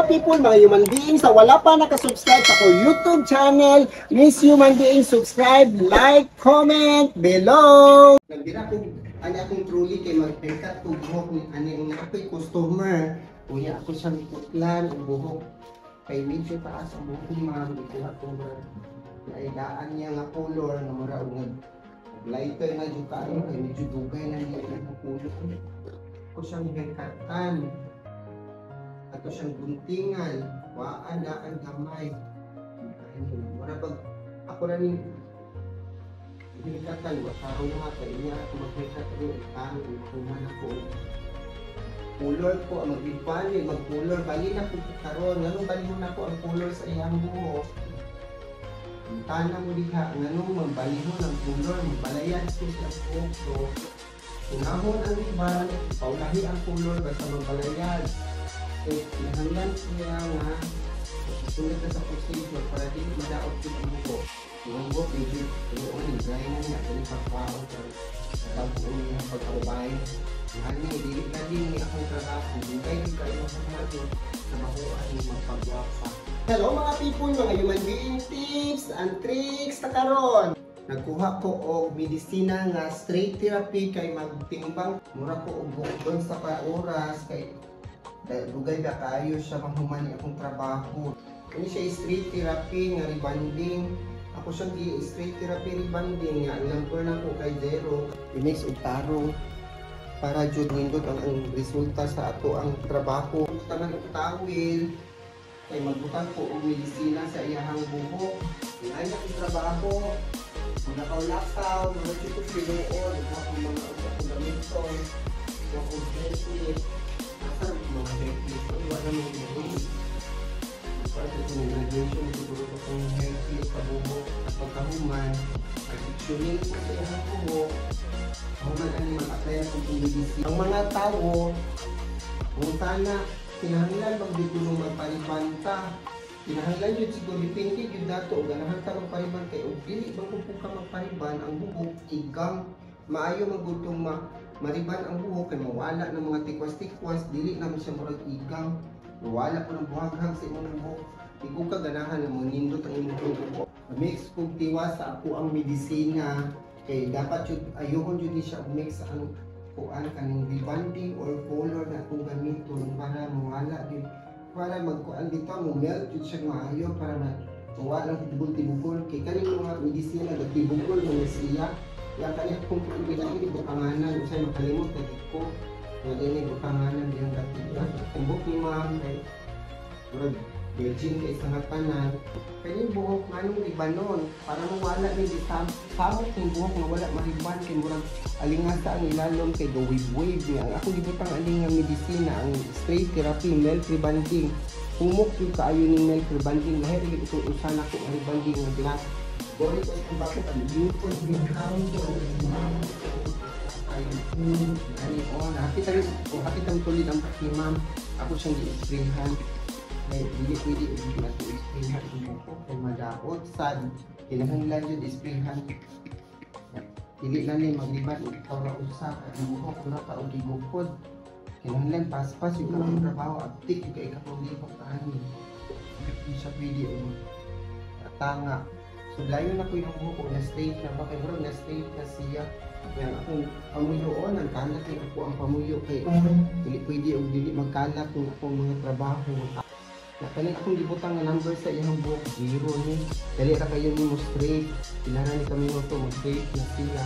People, mga human beings, sa wala pa nakasubscribe sa akong YouTube channel, Miss Human Being, subscribe, like, comment below. Nagbira ko ani akong truly kay mag-haircut ko buhok ni ani ang ako'y customer. Unya ako siyang putlan ang buhok kay medyo taas ang buhok ni ma'am, ikuha ko murag naidaan niya nga color nga mura og nag lighter na jud kaayo kay medyo dugay na niya ang color ko siyang haircutan, ato siyang guntingan, waan daan gamay. Mura pag ako na ning haircutan wa tarong nga kay niya ako mag-haircut ani tarong human ako color ko ang magbibali mag-color bali na ko karon. Nganong balihon nako ang color sa iyang buhok? Tana mo diha, nganong magbalihon ang color? Magbalayan ko sa buhok. So unahon ang riban, paulahi ang color, basta magbalayan. So kinahanglan siya nga susunod na sa procedure para dili madaot jud ang buhok. Ang buhok medyo tuon, dry na niya dili pagkaon pero nagkabuo niya pagkababae. Ani dili na din ni akong trabaho, dugay jud kayo mahuman yung trabahoan ni magpagwapa. Hello mga people, mga human being, tips and tricks ta karon. Nagkuha ko og medisina nga straight therapy kay magtimbang mura ko og buhok sa pa oras kay dahil dugay ba kaayo siya mahuman ni akong trabaho. Kani siya straight therapy nga rebonding. Ako siyang gi straight therapy rebonding nga ang number na ko kay zero. I-mix og tarong para jud nindot ang resulta sa ato ang trabaho. Taman og tawil kay magbutang ko og medisina sa iyahang buhok. Inaya ang trabaho. Kung nakaw-lakaw, mga jud ko pinuon, kuha ko mga akong gamiton, kuha ko hair clip. Asa na mga hair clip? Ay, wala mo diri. Para sa itong graduation, siguro ko akong hair clip sa buhok. At pagkahuman, pag-sectioning ko sa iyahang buhok, human ani mag-apply ako kung medisina. Ang mga tao, kung sana, kinahanglan magbigyo ng magparibanta. Kinahanglan yun siguro, depende yun dato, ganahan ta magpariban kay og dili bang kung ka magpariban, ang buhok igang maayo magutong mariban ang buhok kay mawala ng mga tikwas-tikwas, dili naman siya murag igang, mawala po ng buhaghag sa imong buhok. Di ko ka ganahan na mo nindot ang imong buhok. Mix kog tiwas sa ako ang medisina kay dapat jud ayokon jud ni siya mix ang kuan kaning rebonding or color na akong gamiton para mawala gyud, para magkuan dito mo melt jud siya maayo para na mawala ang tibugol-tibugol kay kaning mga medisina nagtibugol man siya. Ya kani akong pila ini butanganan, usay makalimot na ko nga ini butanganan diyang dati ang buhok ni ma'am kay murag virgin kay sa nga tanan kani buhok. Nganong ribanon? Para mawala ni samok ning buhok nga wala mariban kay murag alingasa ang ilalom kay go wave wave niya. Ang ako gibutang ani nga medisina, ang straight therapy melt rebonding, humok yung kaayo ning melt rebonding. Lahi ra itong usa nako nga rebonding nga glass. Gori ko sa bako kan lingkod din karon ko. Ay, ani oh, hapit tayo, oh, hapit ang tulid ang ni ma'am. Ako siyang gi-sprayhan. Kay dili pwede og nato isprayhan ang buhok kay madaot sad. Kinahanglan jud isprayhan. Dili lang ni magliban og ikaw ra usa ang buhok ura pa og gigukod. Kinahanglan paspas yung akong trabaho, aptik yung kay akong lihok ani. Di siya pwede og tanga. So layo na ko yung buhok na straight na ba kay murag na straight na siya. Yang akong pamuyoon, ang kalat ni ako ang pamuyo kay dili pwede og dili magkalat ng akong mga trabaho. Na kani akong gibutang nga number sa iyang buhok, zero ni. Dali ra kayo nimo straight. Pila na ni kami mo to mag straight na sila.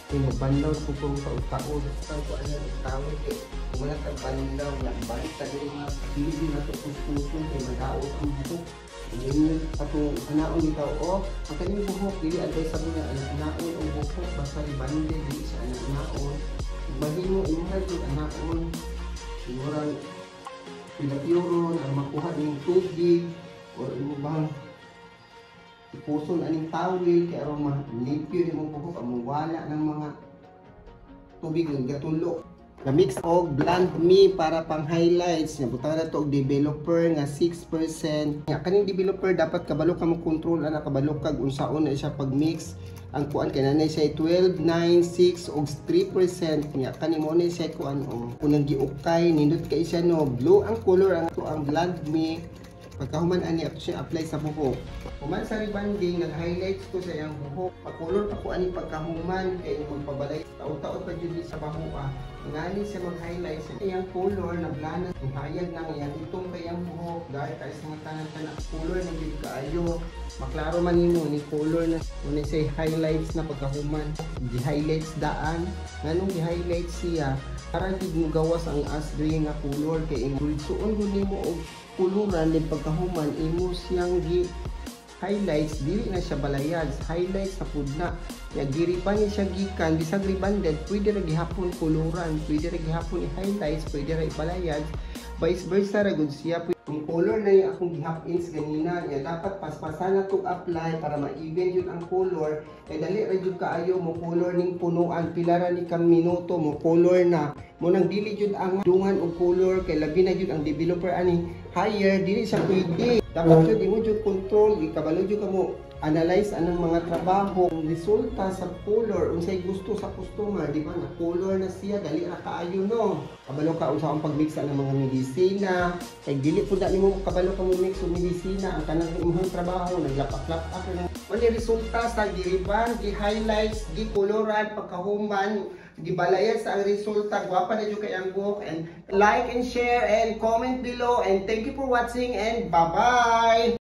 Kay magbanlaw ko kung taod-taod. Ang ko ano tawag kay kung wala kang banlaw na balik ta diri nga dili din nato kuskuson kay madaot ang buhok. Ingon atong anaon bitaw oh, ang kaning buhok dili advisable nga anaon ang buhok, basta ribande dili siya anaon. Mahimo imuha jud anaon. Imurang pinapyuron ang makuha ning tubig or imo bang ipuson aning tawil kay aron malimpyo imong buhok, ang mawala ng mga tubig nga gatulo. Na-mix og Blend Me para pang highlights. Nga butang na to og developer nga 6%. Nga kaning developer, dapat kabalo ka mo control ana, kabalo kag unsaon na siya pag mix ang kuan, kay nanay siya 12, 9, 6 og 3%. Nga kani mo na siya kuan o unang giukay, nindot kay siya, no? Blue ang color ang ato ang Blend Me. Pagkahuman ani, ato siya apply sa buhok. Human sa rebanding, nag-highlights ko sa iyang buhok. Pa-color pa ko ani pagkahuman kay magpabalay. Taon-taon pa jud ni sa baho ah. Ngani siya mag-highlights sa iyang color na blana. Hayag na iyang itong kayang buhok. Dahil kay sa mga tanan kana color na jud kaayo. Maklaro man nimo ni color na muna siya, highlights na pagkahuman. Gi-highlights daan. Nganong gi-highlights siya? Para gid mo gawas ang ash gray nga color, kay imong suon gud nimo og kuluran din pagkahuman imo siyang gi highlights, dili na siya balayag, highlights na pud na. Ya giri pa ni siya gikan bisag rebanded, pwede ra gihapon kuluran, pwede ra gihapon i-highlights, pwede ra ibalayag, vice versa ra gud siya. Ang color na yung akong gihap-ins ganina ya, dapat paspasan na tong apply para ma-even yun ang color, kay dali ra jud kaayo mo color ning punuan. Pila ra ni ka minuto mo color na mo nang dili jud ang dungan og color, kay labi na jud ang developer ani higher, dili siya pwede. Dapat jud imo jud control, ikabalo jud kamo analyze anang mga trabaho, ang resulta sa color, unsay gusto sa customer, di ba? Na color na siya, dali ra kaayo, no? Kabalo ka unsa ang pagmix ang mga medisina, kay dili pud na nimo kabalo ka mo mix og medisina ang kanang imong trabaho naglapak-lapak na. Wala resulta sa giriban, gi-highlights, gi-coloran, pagkahuman gibalayan sa ang resulta, gwapa na jud kay ang buhok. And like and share and comment below and thank you for watching and bye-bye.